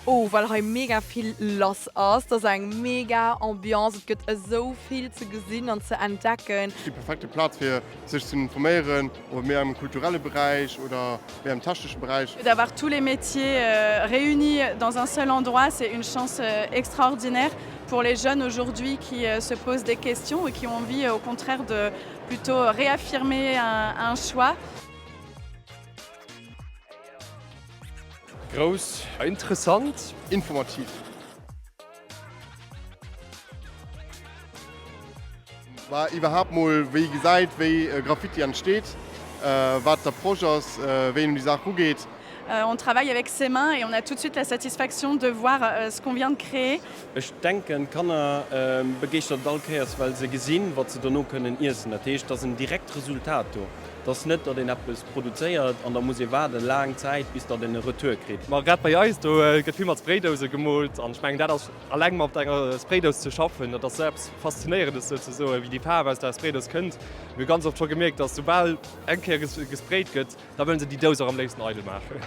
Oh well hei mega vill lass ass. Et ass eng mega Ambiance, et gëtt esou vill ze gesinn an ze entdecken. Déi perfekte Plaz fir sech ze informéieren, ob méi am kulturelle Beräich oder méi am technesche Beräich. D'avoir tous les métiers réunis dans un seul endroit, c'est une chance extraordinaire pour les jeunes aujourd'hui qui se posent des questions et qui ont envie au contraire de plutôt réaffirmer un choix. Grouss. Interessant. Informativ. Bah iwwerhaapt mol wéi ee gesäit wéi Graffiti entsteet, wat d'Approche ass, wéi een un déi Saach rugeet. On travaille avec ses mains et on a tout de suite la satisfaction de voir ce qu'on vient de créer. Ech denken d'Kanner begeeschtert et all Kéiers well se gesinn wat se dono kënnen iessen. Dat heescht et ass en direkt Resultat do. Et ass net, datt een eppes produzéiert an da muss ee waarden, laang Zäit, bis datt een e Retour kritt. Ma grad bei eis, do gëtt vill mat Spraydouse gemoolt an ech mengen, dat ass eleng mat enger Spraydous ze schaffen, dat ass esou eppes Faszinéierendes souzesoen, wéi déi Faarf aus der Spraydous kënnt. Mir hu ganz oft scho gemierkt, datt soubal eng Kéier gesprayt gëtt, da wëllen se déi Dous och am léifsten eidel maachen.